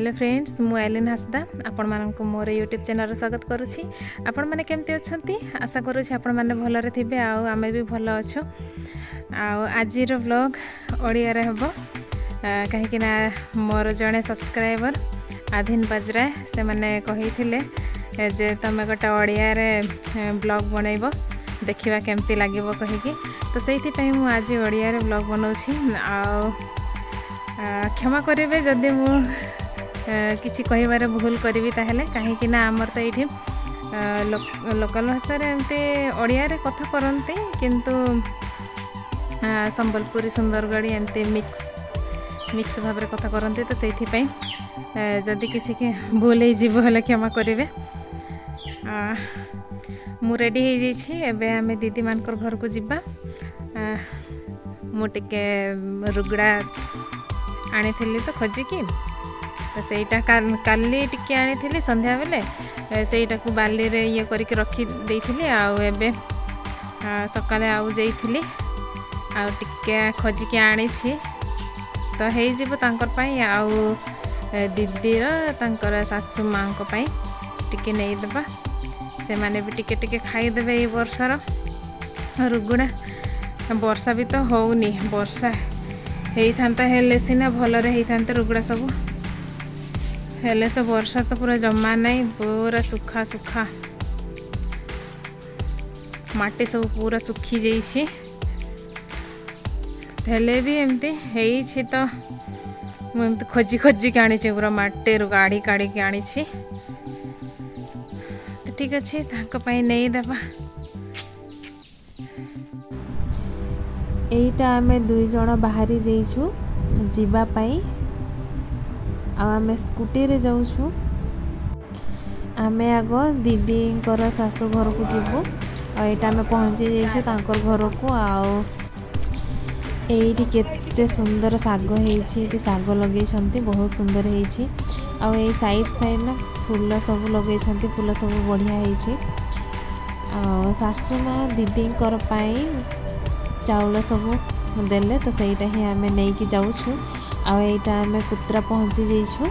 Hello friends, ମୁଁ alien Hasda ଆପଣମାନଙ୍କୁ ମୋର ୟୁଟ୍ୟୁବ୍ ଚ୍ୟାନେଲ୍ରେ ସ୍ୱାଗତ କରୁଛି। ଆପଣମାନେ କେମିତି ଅଛନ୍ତି? ଆଶା କରୁଛି ଆପଣମାନେ ଭଲରେ ଥିବେ ଆଉ ଆମେ ବି ଭଲ ଅଛୁ। ଆଉ ଆଜିର ବ୍ଲଗ୍ ଓଡ଼ିଆରେ ହେବ, କାହିଁକିନା ମୋର ଜଣେ ସବସ୍କ୍ରାଇବର୍ ଆଧିନ ବାଜରା ସେମାନେ କହିଥିଲେ ଯେ ତୁମେ ଗୋଟେ ଓଡ଼ିଆରେ ବ୍ଲଗ୍ ବନେଇବ, ଦେଖିବା କେମିତି ଲାଗିବ କହିକି। ତ ସେଇଥିପାଇଁ ମୁଁ ଆଜି ଓଡ଼ିଆରେ ବ୍ଲଗ୍ ବନାଉଛି। ଆଉ କ୍ଷମା କରିବେ ଯଦି ମୁଁ କିଛି କହିବାରେ ଭୁଲ କରିବି ତାହେଲେ, କାହିଁକି ନା ଆମର ତ ଏଇଠି ଲୋକାଲ୍ ଭାଷାରେ ଏମିତି ଓଡ଼ିଆରେ କଥା କରନ୍ତି, କିନ୍ତୁ ସମ୍ବଲପୁରୀ, ସୁନ୍ଦରଗଡ଼ି ଏମିତି ମିକ୍ସ ମିକ୍ସ ଭାବରେ କଥା କରନ୍ତି। ତ ସେଇଥିପାଇଁ ଯଦି କିଛି ଭୁଲ ହେଇଯିବ ହେଲେ କ୍ଷମା କରିବେ। ମୁଁ ରେଡ଼ି ହେଇଯାଇଛି। ଏବେ ଆମେ ଦିଦିମାନଙ୍କର ଘରକୁ ଯିବା। ମୁଁ ଟିକେ ରୁଗଡ଼ା ଆଣିଥିଲି ତ ଖୋଜିକି, ତ ସେଇଟା କାଲି ଟିକେ ଆଣିଥିଲି ସନ୍ଧ୍ୟାବେଳେ, ସେଇଟାକୁ ବାଲିରେ ଇଏ କରିକି ରଖି ଦେଇଥିଲି। ଆଉ ଏବେ ସକାଳେ ଆଉ ଯାଇଥିଲି, ଆଉ ଟିକେ ଖୋଜିକି ଆଣିଛି, ତ ହେଇଯିବ ତାଙ୍କର ପାଇଁ। ଆଉ ଦିଦିର ତାଙ୍କର ଶାଶୁ ମାଆଙ୍କ ପାଇଁ ଟିକେ ନେଇଦେବା, ସେମାନେ ବି ଟିକେ ଟିକେ ଖାଇଦେବେ ଏଇ ବର୍ଷର ରୁଗୁଡ଼ା। ବର୍ଷା ବି ତ ହେଉନି, ବର୍ଷା ହେଇଥାନ୍ତା ହେଲେ ସିନା ଭଲରେ ହେଇଥାନ୍ତା ରୁଗୁଡ଼ା ସବୁ, ହେଲେ ତ ବର୍ଷା ତ ପୁରା ଜମା ନାହିଁ, ପୁରା ଶୁଖା ଶୁଖା ମାଟି ସବୁ ପୁରା ଶୁଖି ଯାଇଛି। ହେଲେ ବି ଏମିତି ହେଇଛି ତ ମୁଁ ଏମିତି ଖୋଜି ଖୋଜିକି ଆଣିଛି, ପୁରା ମାଟିରୁ କାଢ଼ି କାଢ଼ିକି ଆଣିଛି। ତ ଠିକ୍ ଅଛି, ତାଙ୍କ ପାଇଁ ନେଇଦେବା। ଏଇଟା ଆମେ ଦୁଇ ଜଣ ବାହାରି ଯାଇଛୁ ଯିବା ପାଇଁ, ଆଉ ଆମେ ସ୍କୁଟିରେ ଯାଉଛୁ। ଆମେ ଆଗ ଦିଦିଙ୍କର ଶାଶୁ ଘରକୁ ଯିବୁ, ଆଉ ଏଇଟା ଆମେ ପହଞ୍ଚି ଯାଇଛୁ ତାଙ୍କର ଘରକୁ। ଆଉ ଏଇଠି କେତେ ସୁନ୍ଦର ଶାଗ ହେଇଛି, ଏଇଠି ଶାଗ ଲଗେଇଛନ୍ତି, ବହୁତ ସୁନ୍ଦର ହେଇଛି। ଆଉ ଏଇ ସାଇଡ଼୍ ସାଇଡ଼୍ ନା ଫୁଲ ସବୁ ଲଗେଇଛନ୍ତି, ଫୁଲ ସବୁ ବଢ଼ିଆ ହେଇଛି। ଆଉ ଶାଶୁ ମା ଦିଦିଙ୍କର ପାଇଁ ଚାଉଳ ସବୁ ଦେଲେ, ତ ସେଇଟା ହିଁ ଆମେ ନେଇକି ଯାଉଛୁ। ଆଉ ଏଇଟା ଆମେ କୁତ୍ରା ପହଞ୍ଚି ଯାଇଛୁ,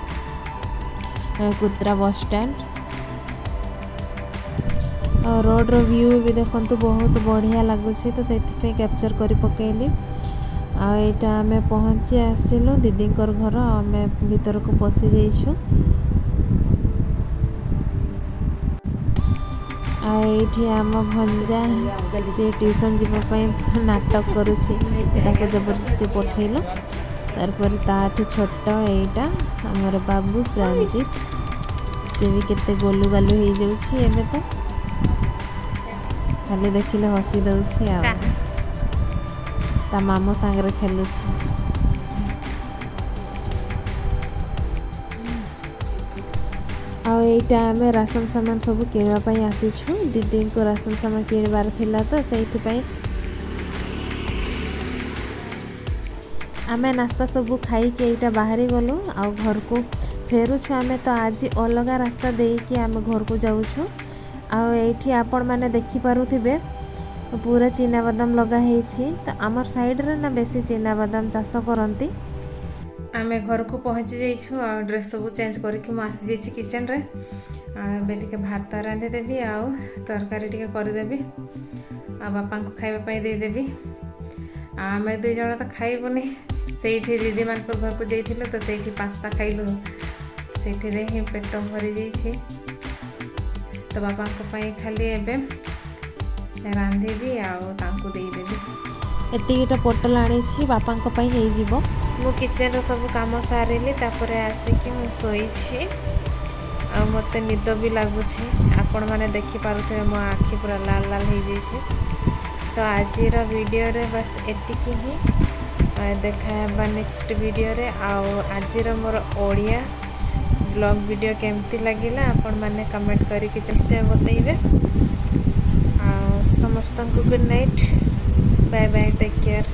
କୁତ୍ରା ବସଷ୍ଟାଣ୍ଡ। ଆଉ ରୋଡ଼ର ଭ୍ୟୁ ବି ଦେଖନ୍ତୁ ବହୁତ ବଢ଼ିଆ ଲାଗୁଛି, ତ ସେଇଥିପାଇଁ କ୍ୟାପଚର୍ କରି ପକେଇଲି। ଆଉ ଏଇଟା ଆମେ ପହଞ୍ଚି ଆସିଲୁ ଦିଦିଙ୍କର ଘର, ଆମେ ଭିତରକୁ ପଶି ଯାଇଛୁ। ଆଉ ଏଇଠି ଆମ ଭଞ୍ଜା ସେ ଟ୍ୟୁସନ୍ ଯିବା ପାଇଁ ନାଟକ କରୁଛି, ତାକୁ ଜବରଦସ୍ତି ପଠେଇଲୁ। ତାରପରେ ତାଠୁ ଛୋଟ ଏଇଟା ଆମର ବାବୁ ପ୍ରାଞ୍ଜିତ, ସେ ବି କେତେ ଗୋଲୁ ଗାଲୁ ହେଇଯାଉଛି ଏବେ, ତ ଖାଲି ଦେଖିଲେ ହସି ଦେଉଛି ଆଉ ତା ମାମୁଁ ସାଙ୍ଗରେ ଖେଲୁଛି। ଆଉ ଏଇଟା ଆମେ ରାସନ ସାମାନ ସବୁ କିଣିବା ପାଇଁ ଆସିଛୁ, ଦିଦିଙ୍କୁ ରାସନ ସାମାନ କିଣିବାର ଥିଲା, ତ ସେଇଥିପାଇଁ ଆମେ ନାସ୍ତା ସବୁ ଖାଇକି ଏଇଟା ବାହାରି ଗଲୁ ଆଉ ଘରକୁ ଫେରୁଛୁ ଆମେ। ତ ଆଜି ଅଲଗା ରାସ୍ତା ଦେଇକି ଆମେ ଘରକୁ ଯାଉଛୁ। ଆଉ ଏଇଠି ଆପଣମାନେ ଦେଖିପାରୁଥିବେ ପୁରା ଚିନାବାଦାମ ଲଗା ହେଇଛି, ତ ଆମର ସାଇଡ଼୍ରେ ନା ବେଶୀ ଚିନାବାଦାମ ଚାଷ କରନ୍ତି। ଆମେ ଘରକୁ ପହଞ୍ଚି ଯାଇଛୁ ଆଉ ଡ୍ରେସ୍ ସବୁ ଚେଞ୍ଜ କରିକି ମୁଁ ଆସିଯାଇଛି କିଚେନ୍ରେ। ଆଉ ଏବେ ଟିକେ ଭାତ ରାନ୍ଧିଦେବି ଆଉ ତରକାରୀ ଟିକେ କରିଦେବି, ଆଉ ବାପାଙ୍କୁ ଖାଇବା ପାଇଁ ଦେଇଦେବି। ଆଉ ଆମେ ଦୁଇ ଜଣ ତ ଖାଇବୁନି, ସେଇଠି ଦିଦିମାନଙ୍କ ଘରକୁ ଯାଇଥିଲୁ ତ ସେଇଠି ପାସ୍ତା ଖାଇଲୁ, ସେଇଠିରେ ହିଁ ପେଟ ଭରିଯାଇଛି। ତ ବାପାଙ୍କ ପାଇଁ ଖାଲି ଏବେ ରାନ୍ଧିବି ଆଉ ତାଙ୍କୁ ଦେଇଦେବି। ଏତିକିଟା ପୋଟଳ ଆଣିଛି, ବାପାଙ୍କ ପାଇଁ ହେଇଯିବ। ମୁଁ କିଚେନ୍ର ସବୁ କାମ ସାରିଲି, ତାପରେ ଆସିକି ମୁଁ ଶୋଇଛି ଆଉ ମୋତେ ନିଦ ବି ଲାଗୁଛି। ଆପଣମାନେ ଦେଖିପାରୁଥିବେ ମୋ ଆଖି ପୁରା ଲାଲ ଲାଲ ହେଇଯାଇଛି। ତ ଆଜିର ଭିଡ଼ିଓରେ ବାସ୍ ଏତିକି ହିଁ, ଦେଖା ହେବା ନେକ୍ସଟ ଭିଡ଼ିଓରେ। ଆଉ ଆଜିର ମୋର ଓଡ଼ିଆ ବ୍ଲଗ୍ ଭିଡ଼ିଓ କେମିତି ଲାଗିଲା ଆପଣମାନେ କମେଣ୍ଟ କରିକି ନିଶ୍ଚୟ ବତେଇବେ। ଆଉ ସମସ୍ତଙ୍କୁ good night, bye bye, take care.